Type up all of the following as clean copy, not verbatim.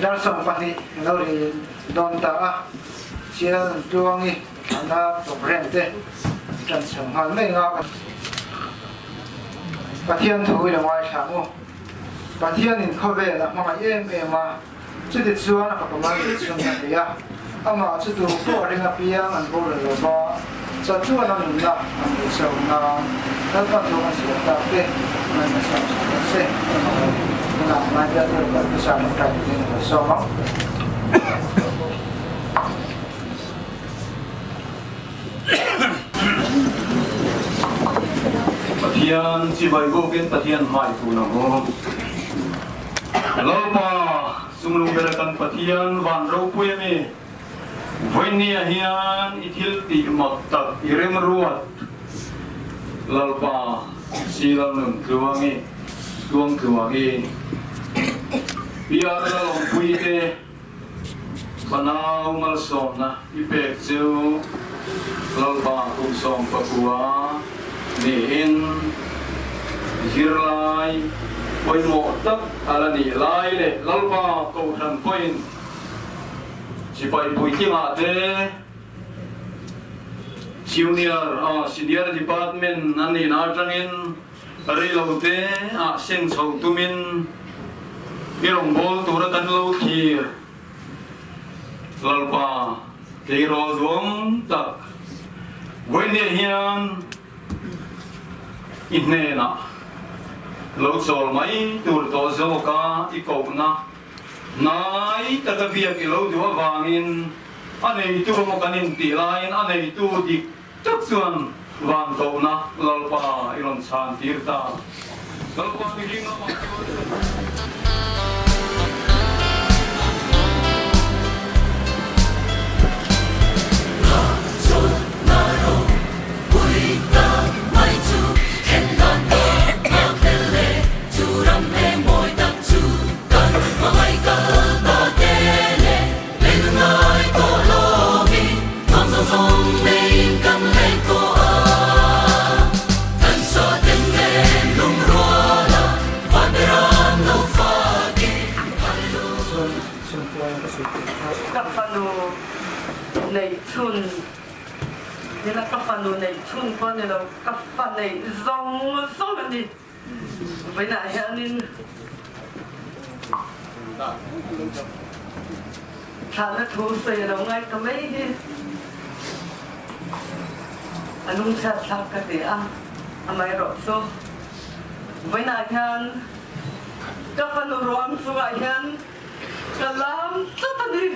Dar 20 lo ri dawn ta a, Sial Tluangi ana programme te tan chho nghal mai nga ka Pathian thu i lo ngaithla ang u. Pathianin khawvel a hmangaih em em a, chuti chuan a fapa mal leh chhun a nei a, amah chu tu pawh a ring apiang an boral lo va, chatuan a nunna an neih chho nan Lalpa thu an siam tak te ngaihna siam chho ta se. Tunah Hmaibial te Lalpa hmasa tawngtai turin a lo sawm ang. Pathian chibai bawkin Pathian hmai tun ang u. Lalpa, chunglung bera kan Pathian van ropui a mi, vawinia hian i thil tih mak tak i remruat. Lalpa, Sila nun tluangi, tluang tluangi, PR Lalawmpuii te, Fanau malsawmna i pek chu Lalpa kum 19 niin zirlai pawimawh tak a la nih lai leh Lalpa Kohhran pawhin sipai puitlingah te Junior ah Senior Department a nihna atangin Reilote ah seng chho tumin i rawngbâwl tura kan lo thlir. Lalpa, tleirawl duang tak vawinia hian i hnenah lo chawl mai tur tawh zawka i kohna hnai taka biak i lo duh avangin a neitu emaw kan intih laiin a neitu dik Tak chuan van kohna Lalpa i rawn chhan tir ta. Lalpa mihring lamah chuan. Ka fanu neih chhun nila ka fanu neih chhun pawh ni lo ka fa neih zawng zawng a ni. Vawiinah hianin thlahna thu sawi a lo ngai ta mai hi a lungchhiat thlak ka ti a, amaherawh chu vawiinah hian ka fanu ruang chungah hian ka lam tlat a ni.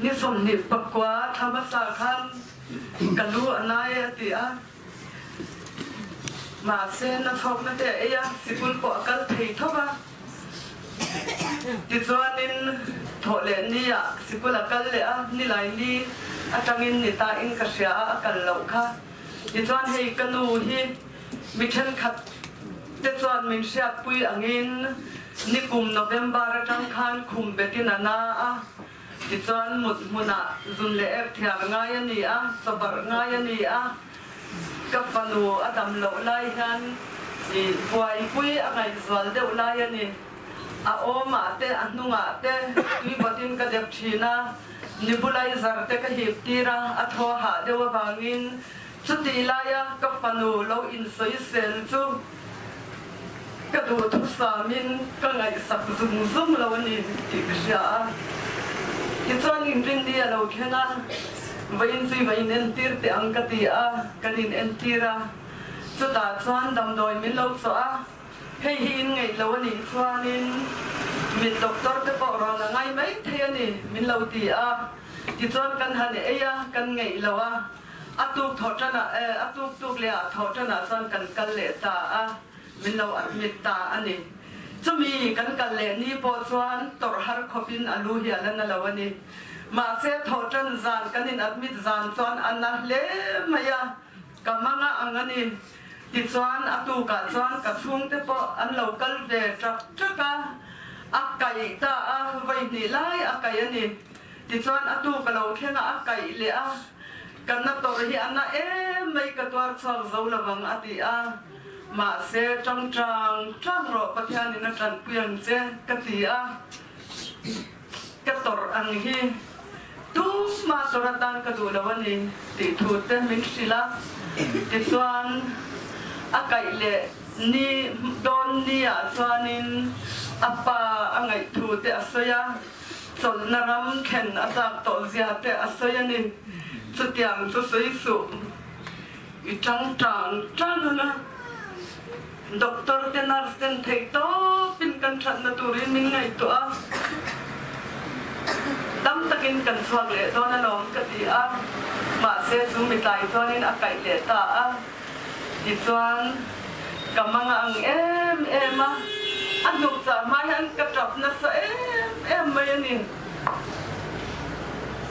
Ni 29 thla hmasa khan ka lu a nai a ti a, mahse na chhawkna te a ei a, sikul pawh a kal thei tho va. Tichuanin thawh leh ni ah sikul a kal leh a, nilai ni atangin ni ta in ka hria a, a kal loh kha. Tichuan hei ka nu hi mi thenkhat te chuan min hriatpui angin nikum November atang khan khum betin a na a, tichuan mut hmunah zun leh ek thiar ngai a ni a, chawbarh ngai a ni a, ka fanu a dam loh lai hian i buaipui a ngaihzual deuh lai a ni. A awmah te, a hnungah te tui vawtin ka dep thin a, nebulaizer te ka hip tir a, a thaw hah deuh avangin chutih laia ka fanu lo insawisel chu ka duhthusamin ka ngaihsak zung zung lo a ni tih ka hria a. Tichuan inrinni a lo thleng a, vawiin chu va inentir teh ang ka ti a, kan inentir a, chutah chuan damdawi min lo chawh a. Hei hi in ngeih lo a nih chuanin mit doctor te pawh rawn a ngai mai thei a ni, min lo ti a. Tichuan kan han ei a, kan ngeih lo a, a tuk thawh tanah eh a tuk tuk leh ah thawh tanah chuan kan kal leh ta a, min lo admit ta a ni. Chumi kan kal leh ni pawh chuan tawrh har khawpin a lu hi a la na lo a ni. Mahse thawh tan zan kan in admit zan chuan a na hle mai a. Ka hmanga ang a ni. Tichuan a tukah chuan ka chhungte pawh an lo kal ve ṭak ṭak a, a kaih ta a, vawi hnih lai a kaih a ni. Tichuan a tuk a lo thleng a, a kaih leh a, ka na tawrh hi a na em mai ka tuar chhuak zo lovang a ti a. Mahse ṭang ṭang ṭang rawh Pathianin a ṭanpui ang che ka ti a, ka tawrh ang hi tumah tawrh atan ka duh lo a ni tih thu te min hrilh a. Tichuan a kaih leh ni dawn ni ah chuanin a pa a ngaih thu te a sawi a, chawlhna ram thlen a chak tawh zia te a sawi a ni. Chutiang chu sawi suh. I ṭang ṭang ṭang ang a, doctor te nurse ten theih tawpin kan ṭhatna turin min ngaihtuah a, dam takin kan chhuak leh dawn alawm ka ti a, mahse chu mitlai chuanin a kaih leh ta a, tichuan ka mang a ang em em a, a hnuk chah hma hian ka ṭap nasa em em mai a ni.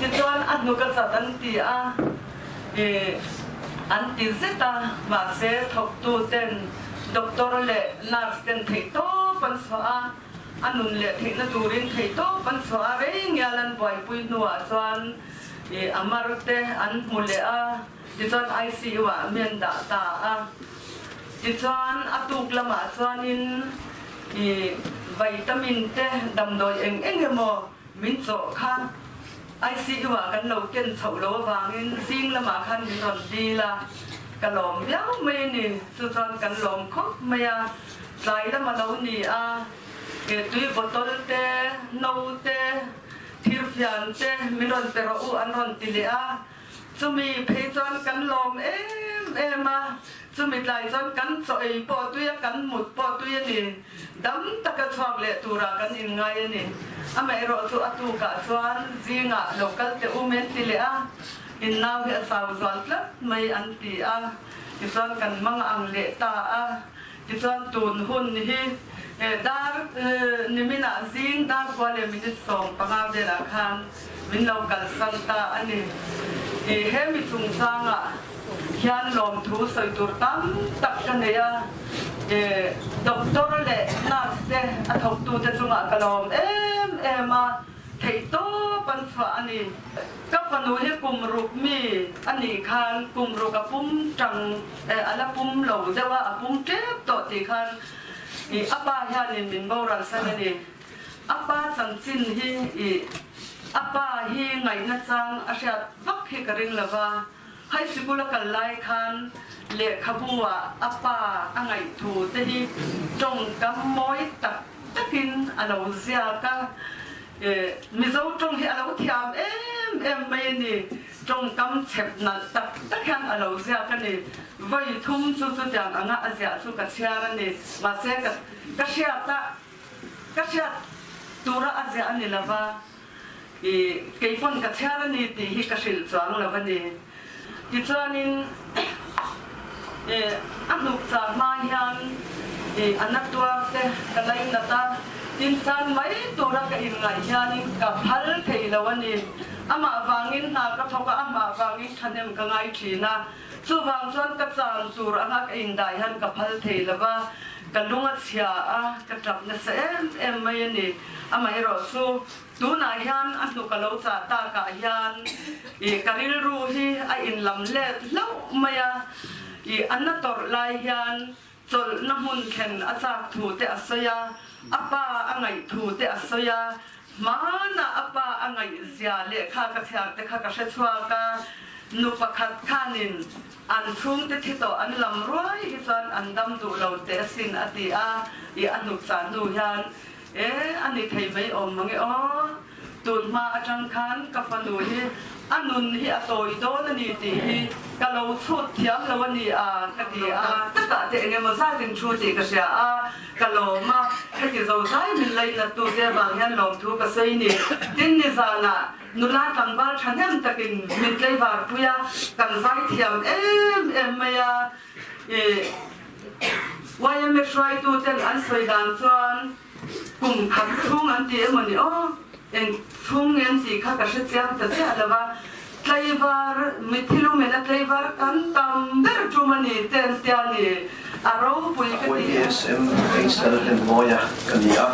Tichuan a hnuk a chat an ti a. I an ti zet a, mahse thawktu ten doctor leh nurse ten theihtawp an chhuah a, a nun leh theihna turin theihtawp an chhuah a, rei ngial an buaipui hnuah chuan i a mar te an hmu leh a, tichuan ICU ah mi an dah ta a, tichuan a tuk lamah chuanin i vitamin te damdawi eng eng emaw min chawh kha ICU ah kan lo ken chhoh lo avangin zing lamah khan min rawn dil a, ka lawm viau mai a ni. Chu chuan kan lawm khawp mai a, tlai lam a lo ni a, he tui bottle te, no te, thirfian te min rawn pe rawh u an rawn ti leh a. Chumi phei chuan kan lawm em em a, chumi tlai chuan kan chaw ei pawh tui a, kan mut pawh tui a ni. Dam taka chhuak leh turah kan inngai a ni. Amaherawh chu a tukah chuan zingah lo kal teh u men ti leh a, in nau hi a chau zual tlat mai an ti a, tichuan kan mang ang leh ta a. Tichuan tun hun hi dar niminah zing dar kua leh minute 15 velah khan min lo kalsan ta a ni. I he mi chungchangah hian lawmthu sawi tur tam tak ka nei a, doctor leh nurse te a thawktute chungah ka lawm em em a. Theihtawp an chhuah a ni. Ka fanu hi kum ruk mi a nih khan kum ruk a pum tang eh a la pum lo deuh a, a pum tep tawh tih khan ih a pa hianin min boral san a ni. A pa chanchin hi ih a pa hi ngaihna chang a hriat vak hi ka ring lo va, high sikul a kal lai khan lehkhabu ah a pa a ngaih thu te hi tawngkam mawi tak takin a lo ziak a, Mizo tawng hi a lo thiam em em mai a ni. Tawngkam chhep nalh tak tak hian a lo ziak a ni. Vawi thum chu chutiang anga a ziah chu ka chhiar a ni. Mahse ka ka hriat a, ka hriat tura a ziah a ni lo va, i kei pawn ka chhiar a ni tih hi ka hrilh chuang lo a ni. Tichuanin a hnuk chah hma hian a na tuar te ka lainat a, tin chan mai tura ka inngaih hianin ka phal thei lo a ni. Amah vangin hna ka thawk a, amah vangin thahnem ka ngai thin a, chuvang chuan ka chan tur anga ka indai hian ka phal thei lo va, ka lung a chhia a, ka tap nasa em em mai a ni. Amaherawhchu Tunah hian a hnuk a lo chah takah hian i ka rilru hi a inlam let hlauh mai a, i a na tawrh lai hian chawlhna hmun thlen a chak thu te a sawi a, a pa a ngaih thu te a sawi a, hmanah a pa a ngaih zia lehkha ka chhiar te kha ka hre chhuak a, nu pakhat khanin an chhungte thi tawh an lam ruai hi chuan an dam duh lo teh asin a ti a, i a hnuk chah hnu hian E, a ni thei mai awm mang e aw. Tun hma atang khan ka fanu hi a nun hi a tawi dawn a ni tih hi ka lo chhut thiam lo a ni a, ka ti a. Takah te eng emaw zat in thu tih ka hria a, ka lawm a, heti zo zai min lainat tu te avang hian lawmthu ka sawi ni. Tin nizanah nula tlangval thahnem takin min tlaivar pui a, kan zai thiam em em mai a. I YMA hruaituten an sawi dan chuan kum khat chhung an ti emaw ni aw, eng chhung nge an tih kha ka hre chiang ta chiah lo va, tlaivar, mithi lumena tlaivar kan tam ber tum a ni te an tia ni, a ropui ka ti a. YSM Engsel Hlenmawia ka ni a,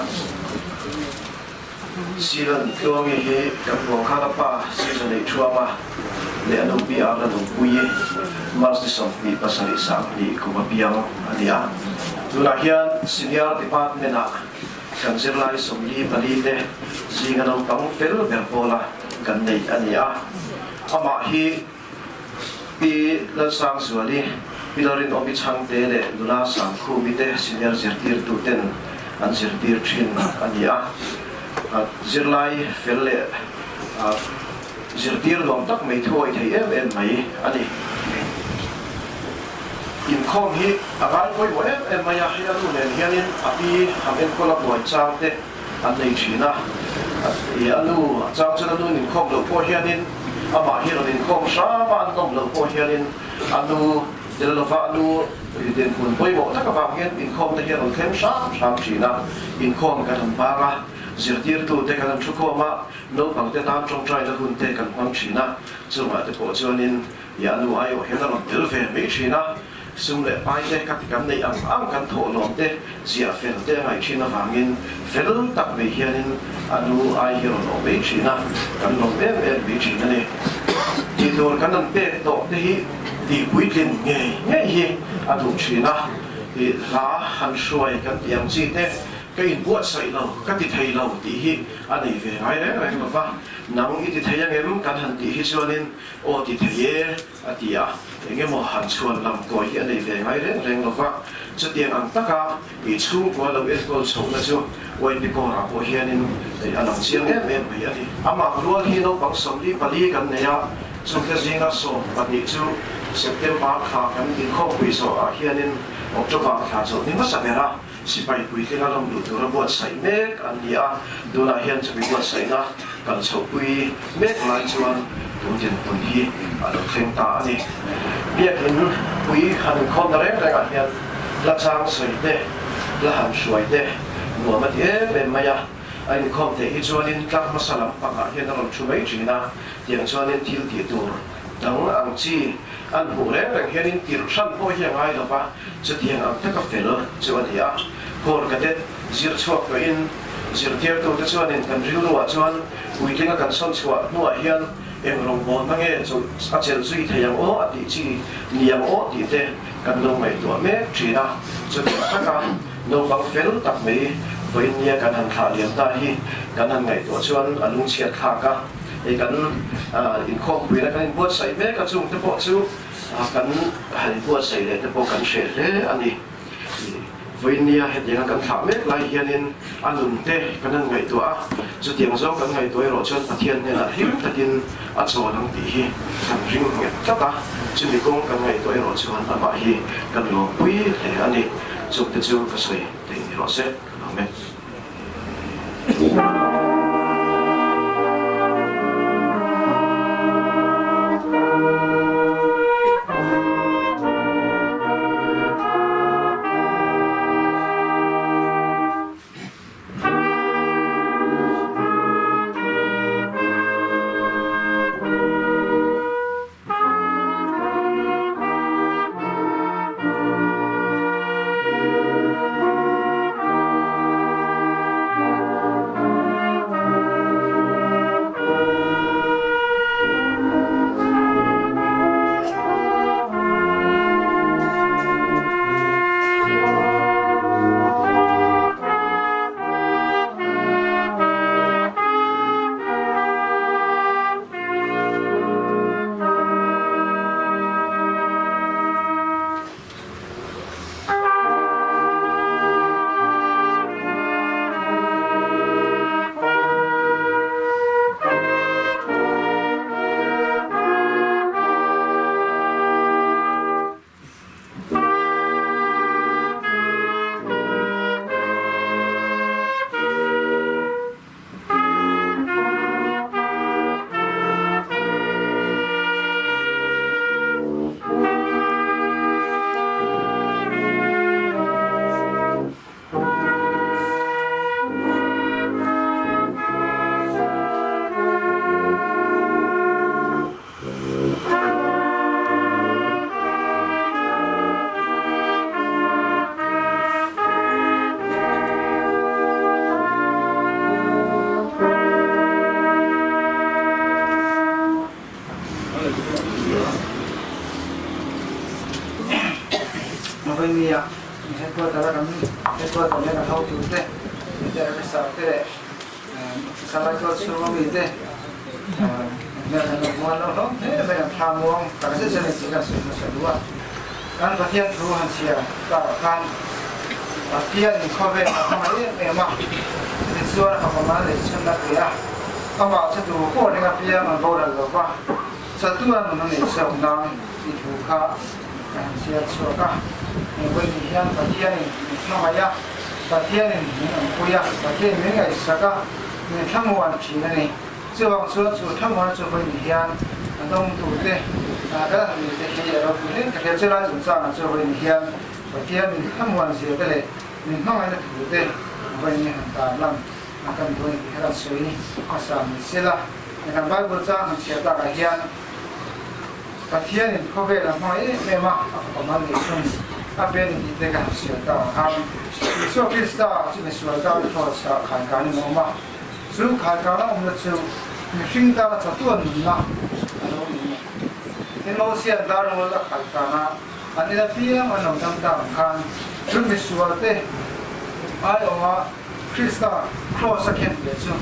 Silan Tluangi hi kan ruang khan a pa season ei thuam a. leh a nu Pi Arna Nungpuii, March ni 27 20 kum a piang a ni a. Tunah hian Senior Department-ah kan zirlai 44 te zinga naupang fel ber pawla kan neih a ni a. Amah hi Pi Lalsangzuali, Pi Lalrinawmi Chhangte leh nula Sangkhumi te senior zirtirtu ten an zirtir thin a ni a. Zirlai fel leh zirtir nuam tak mai thuawi thei em em mai a ni. Inkhawm hi a ngai pawimawh em em mai a, hei a nu nen hianin a pi han enkawl a buai chang te an nei thin a. A nu chang chuan a nu inkhawm loh pawh hianin amah hi rawn inkhawm hram a, an nawm loh pawh hianin a nu tel lova a nu dinhmun pawimawh tak avang hian inkhawmte hi a rawn thleng hram hram thin a. Inkhawm kan han hmang a, zirtirtute kan han thukhawm a, naupangte tan tawngtaina hunte kan hmang thin a, chungah te pawh chuanin i a nu aiawh hian a rawn tel ve mai thin a, sum leh pai te ka ti kan neih ang ang kan thawh lawm te ziah fel te a ngaih thin avangin fel tak mai hianin a nu ai hi a rawn awm mai thin a, kan lawm em em mai thin a ni. Tih tur kan han pek tawh te hi tih puitlin ngei ngei hi a duh thin a, i hla han hruai kan tih ang chi te ka inbuatsaih lo, ka ti thei lo tih hi a nei ve ngai reng reng lo va, nang i ti thei angem kan han tih hi chuanin Aw ti thei e, a ti a, eng emaw han chhuan lam kawi hi a nei ve ngai reng reng lo va, chutiang ang taka i chhungkua lo enkawl chhohna chu YP Kawrah pawh hianin a lang chiang em em mai a ni. Amah rual hi naupang 44 kan nei a, chungte zinga 12 chu September thla kan inkhawmpui zawhah hianin October thla chawlh ni hmasa ber a, Sipai puitlinga lawm duh tura buatsaih mek an ni a, tunah hian chumi buatsaihna kal chhohpui mek lai chuan tun dinhmun hi a lo thleng ta a ni. Biakin pui han inkhawmna reng rengah hian hla chang sawi te, hla han hruai te nuam a ti em em mai a, a inkhawm theih hi chuanin tlang hmasa lam pangah hian a rawn thu mai thin a, tiang chuanin thil tih tur dang ang chi an hmuh reng reng hianin tirh hran pawh hi a ngai lo va, Chutiang ang taka fel chu a ni a, Corps Cadet zir chhuak tawhin zirtirtute chuanin kan rilruah chuan puitlinga kan sawn chhuah hnuah hian eng rawngbawlna nge chu a chelh zui thei ang aw a tih chi ni ang aw tih te kan lo ngaihtuah mek thin a. Chutiang taka naupang fel tak mai vawiin nia kan han thlah liam ta hi kan han ngaihtuah chuan a lungchhiat thlak a, hei kan inkhawmpuina kan inbuatsaih mek a chungte pawh chu Kan han buatsaih leh te pawh kan hreh hle a ni. Vawinia hetianga kan thlah mek lai hianin a nun te kan han ngaihtuah a, chutiang zawng kan ngaihtuah erawh chuan Pathian hnenah hlim takin a chawl ang tih hi kan ring nghet tlat a, chumi kawng kan ngaihtuah erawh chuan amah hi kan lawmpui hle a ni. Chungte chu ka sawi thei ni rawh se. Amen. Headquarter a kan Headquarter hian a hotute te officer te leh Salai chhunga mite hmel an lo hmuan lo hlawm hle mai an thla muang tak zet zet a ni tih kan sawi hmasa duh a. Kan Pathian thu han chhiar takah khan Pathian in khawvel a hmangaih em em a, tichuan a fapa mal leh chhunna pe a, amah chu tu pawh ring apiang an boral lo va, chatuan nun a neih chauh nan tih thu kha ka han chhiar chhuak a. Engvawini hian Pathianin min hmangaih a, Pathianin min awmpui a, Pathianin min ngaihsak a, min thlamuan thin a ni. Chuvang chuan chu thlamuana chu vawiin hian a dawngtute kan han nite hi a ropui hle ka hria. Chulai chungchangah chu vawiin hian Pathian min thlamuan zia te leh min hmangaihna thu te vawiin hi han tarlan a kan duh a ni tih kha kan sawi hmasa ni sela. Kan Bible chang han chhiar takah hian Pathianin khawvel a hmangaih em em a, a fapa mal neih chhun a pe a ni tih te ka han chhiar takah khan Isua Krista chu misual tan cross-ah khaikanin a awm a. Chu khaikana awmna chu mihring tana chatuan nunna a lo ni a. Tin, Mosia'n darngawl a khaikana an ina piang an lo dam tak ang khan chu misualte aiawha Krista kraws a khen ve chu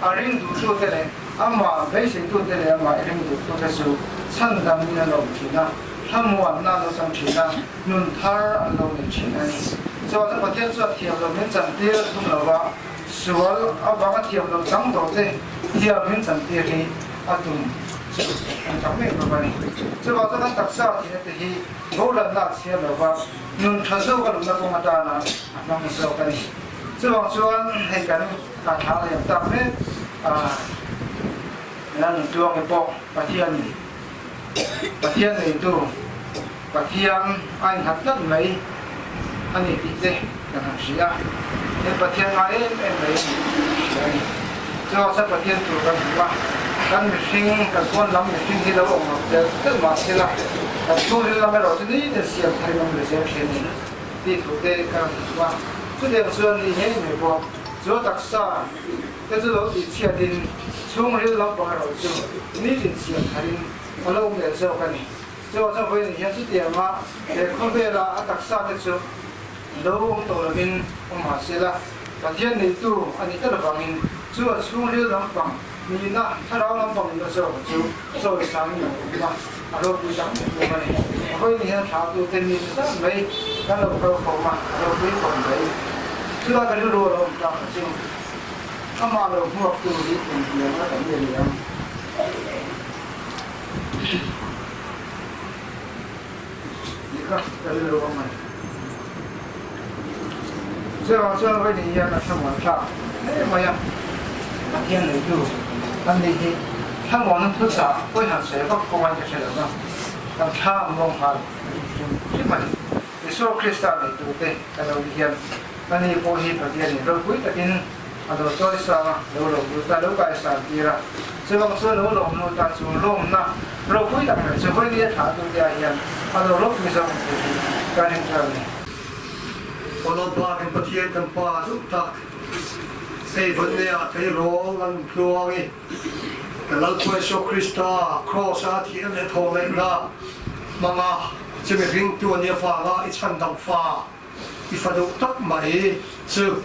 a ring duhtute leh amah beiseitute leh amah i ring duhtute chu chhandamin an awm thin a, thlamuanna an lo chang thin a, nun thar an lo nei thin a ni. Chuan Pathian chuan thiam lo min chantir a tum lo va. Sual avanga thiam lo chang tawh te hian min chantir hi a tum chu an tam em bawk a ni. Chuvang chuan kan taksa thihna te hi bolanna a chhiar lo va, nun tha zawk a lumna kawng atana a hmang zawk a ni. Chuvang chuan hei kan thla liam tak mek a, Lalnuntuangi pawh Pathianin Pathian neitu Pathian a innghat tlat mai a ni tih te kan han hria a, he Pathian ngai em em mai a ni tih kan hria a ni. Chuvang chuan Pathian tur kan hmu a, kan mihring, kan pawn lam mihring hi lo awm lo tel tel mah se la, kan chhungril lam erawh chu nitin siam tharin awm ve zel thin a ni tih thu te kan han hmu a. Chutiang chuan ni ngei mai pawh chu a taksa te chu lo tihchhiatin chhungril lampang erawh chu nitin siam tharin a lo awm leh zawk a ni. Chuvang chuan vawiin hian chutianga he khawvela a taksa te chu lo awm tawh lovin awm mah se la, Pathian neitu a nih tel avangin chu a chhungril lampang nihna, thlarau lampang nihna zawk chu chawi sangin a awm a, a ropui tak em em a ni. Vawiin hian thlahtu te mi zat mai kan lo kal khawm a, a ropui khawp mai. Chulai ka rilru a lo awm tak chu amah lo hmuaktu hi engtiang a kan ni ang? Nika ka rilru a mai. Chuvang chuan vawiin hian a thlamuan thlak hle mai a, Pathian neitu kan nih hi thlamuanna thuchah pawi han sawi vak pawh an ka hre lo va, kan thla ang lawng nghal hrim hrim a ni. Isua Krista neitute ka lo ni hian ani pawh hi Pathianin ropui takin a lo chawi sang a, lo lawm lut a, lo kaisan tir a. Chuvang chuan lo lawm lut a, chu lawmna ropui tak mai chu vawinia thlah tute ah hian a lo ropui zawk ang tih hi ka ring thar a ni. Aw Lalpa kan Pathian kan Pa duh tak, hei vawnneia tleirawl an tluang i kan Lalpa Isua Krista Kraws a thihna leh thawhleihna hmanga chumi ringtu a nih avanga i chhandam fa I fa duh tak mai chu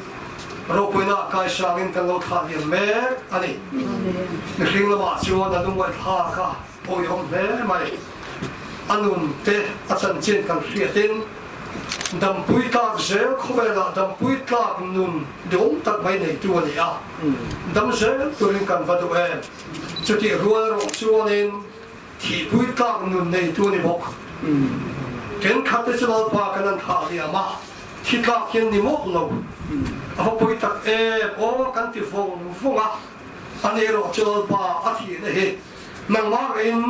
ropuina kaisangin kan lo thlah liam mek a ni. Mihring lamah chuan a lungngaihthlak a pawihawm hle mai. A nun te a chanchin kan hriatin dampui tlak zel khawvelah dampui tlak nun duhawm tak mai neitu a ni a, dam zel turin kan va duh em. Chutih rual erawh chuanin Thihpui tlak nun neitu a ni bawk. Thenkhat te chu Lalpa kan an thah liam a, thi tlak hian ni mawlh lo. A va pawi tak em aw kan ti vawng vawng a, ani erawh chu Lalpa a thihna hi nangmah ngeiin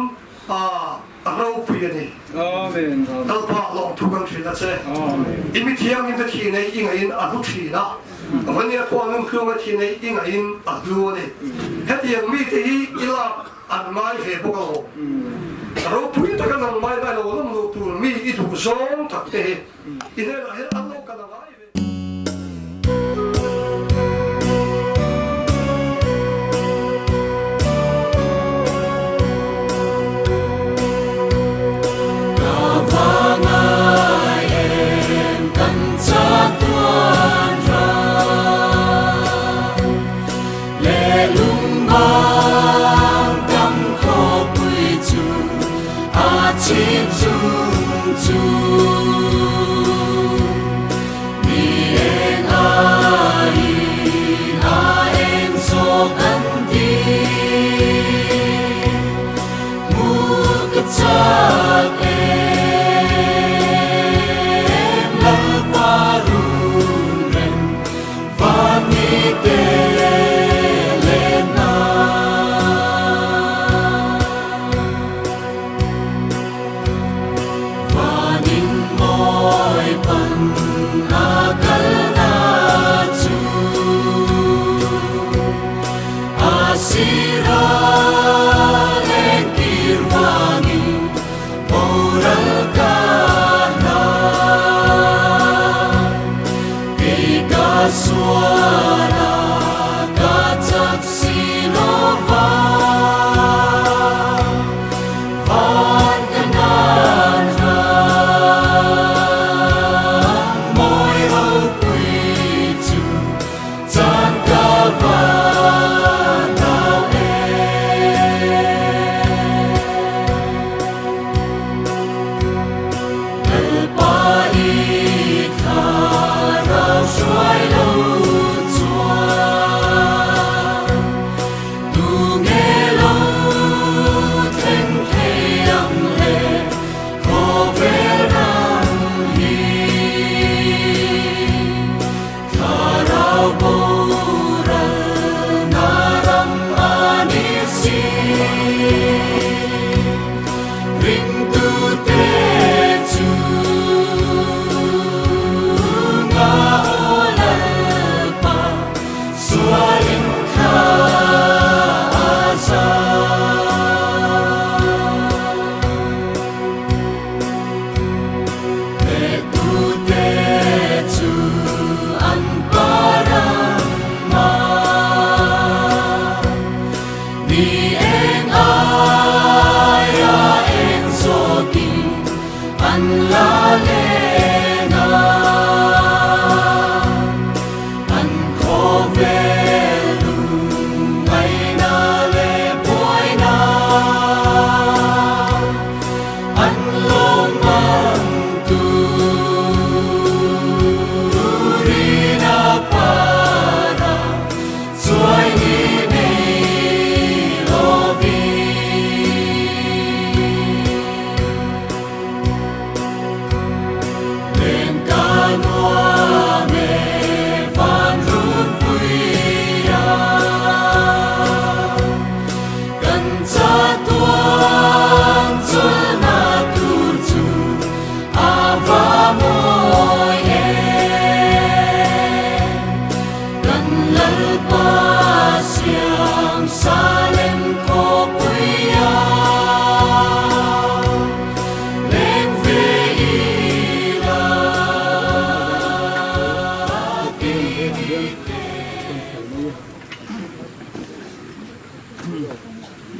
a ropui a ni. Lalpa lawmthu kan hrilh a che. I mi thianghlim te thih nei i ngaihin a hlu thin a, Vania pawh nun tluanga thih nei i ngaihin a hlu a ni. Hetiang mite hi i lak An ngai ve bawk alawm. Ropui taka nang mai mai lo lawm loh tur mi i duh zawng tak te hi i hnenah hian an lo kal a ngai ve. Ka va ngai em kan chak.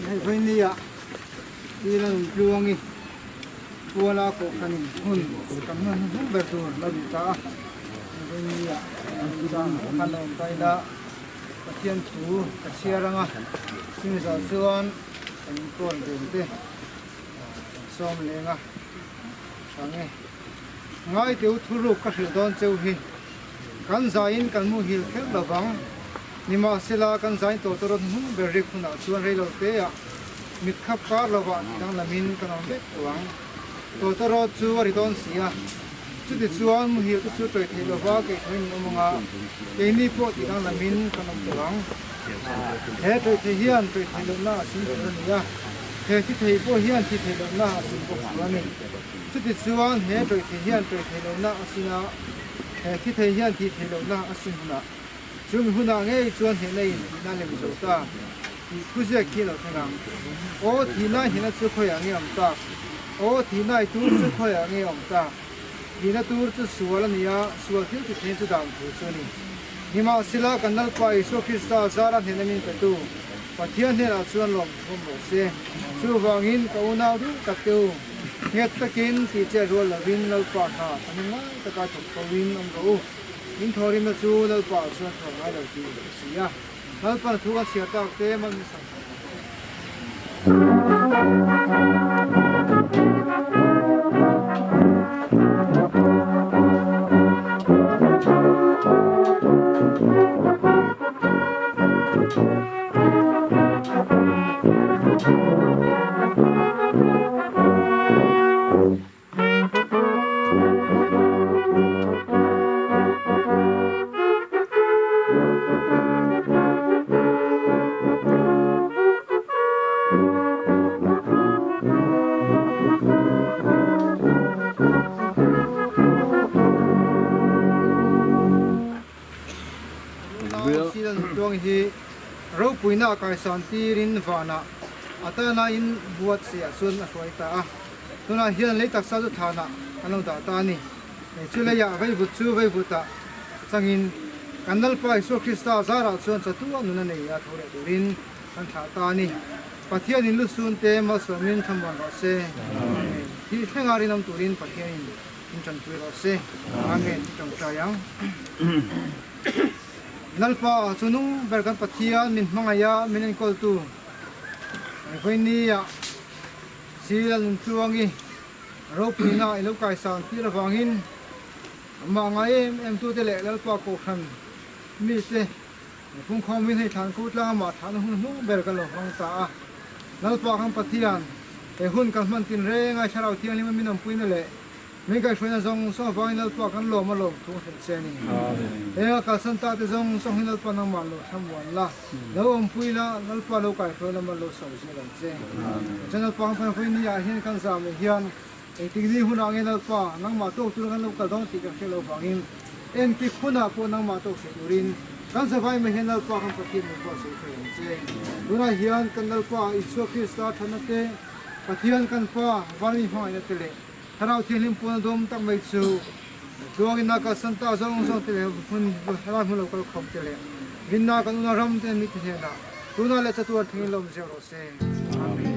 Hei vawinia thil a rawn tluang i Kuala kohhranin hun kan hman hnuhnung ber tur la ni ta a, vawinia khan la awm ta ila Pathian thu ka chhiar ang a, chumi zawh chuan kan kawl ven te kan sawm leng a, hrang e. Ngaiteu thuruk ka hrilh dawn cheu hi kan zaiin kan muhil kher lo vang. Nimahsela kan zain tawh tawh rawn hnuhnung ber rik hunah chuan reilo teah mit khap kar lovah danglamin kan awm vek tawh ang. Tawtawrawt chu a ri dawn si a, chutichuan muhil te chu tawih theih lova keithawiin an awm ang a, keini pawh tih danglamin kan awm tawh ang. He tawih thei hian tawih theih lohna a sim tur a ni a, he thi thei pawh hian thi theih lohna a sim bawk tur a ni. Chutichuan he tawih thei hian tawih theih lohna a sin a, he thi thei hian thih theih lohna a sim hunah chumi hunah ngei chuan hnehna in tihna lem zo ta tih thu ziak khi a lo thleng ang. Aw thihna hnehna chu khawiah nge awm tak? Aw thihna i tur chu khawiah nge awm tak? Thihna tur chu sual a ni a, sual thil ti thei chu dan thu chu a ni. Nimahsela kan Lalpa Isua Krista zara hnehna min petu Pathian hnenah chuan lawm thum rawh se. Chuvangin ka unau duh tak te u, nghet takin tih che rual lovin Lalpa hna thamin ngai taka thawk tho in awm rawh u. In thawhrimna chu Lalpa chuan thawh ngai lo tih ka si a. Lalpan thu kan chhiar tak te mal min sak sak rawh se. Tluang hi ropuina a kaisan tirin vanah a tana in buatsaih ah chuan a hruai ta a. Tunah hian lei taksa chu thanah an lo dah ta a ni. Chu leiah veivut chu veivutah changin Kan Lalpa Isua Krista zarah chuan chatuah nun a nei a tho leh turin kan thlah ta a ni. Pathianin lusun te malsawmin thlamuan rawh se. Amen. Thih thlenga rinawm turin Pathianin min tanpui rawh se. Amen. I tawngtai ang. Lalpa chu nung ber kan Pathian min hmangaih a min enkawltu Vawinia Sila Nuntluangi ropuina i lo kaisan tir avangin Amah ngai em em tute leh Lalpa Kohhran mite phungkhawmin hei thlan kut tlang amah thahna hun hnung ber kan lo hmang ta a. Lalpa kan Pathian, he hun kan hman tin reng a Thlarau Thianghlim a min awmpuina leh min kaihhruaina zawng zawng avangin Lalpa kan lawm a lawm thu a hrilh che a ni. Heng a kalsan ta te zawng zawng hi Lalpa nangmah lo thlamuan la, lo awmpui la, Lalpa lo kaihhruai lama lo sawi zel ang che. Tichuan Lalpa kan Pathian ni ah hian kan zam leh hian Engtik ni hunah nge Lalpa, nangmah tawk tura kan lo kal dawn tih kan hriat loh vangin engtik hunah pawh nangmah tawk thei turin kan zavai mai hian Lalpa kan Pathian min buatsaih thei ang che. Tunah hian kan Lalpa Isua Krista thatna te, Pathian kan Pa Vanmi hmangaihna te leh Thlarau Thianghlim pawna dawm tak mai chu tluangin a kalsan ta zawng zawng te leh hmun helai hmun lo kal khawm te leh rinna kan una ram te mite hnenah tunah leh chatuan thlengin lawm zeuh rawh se. Amen.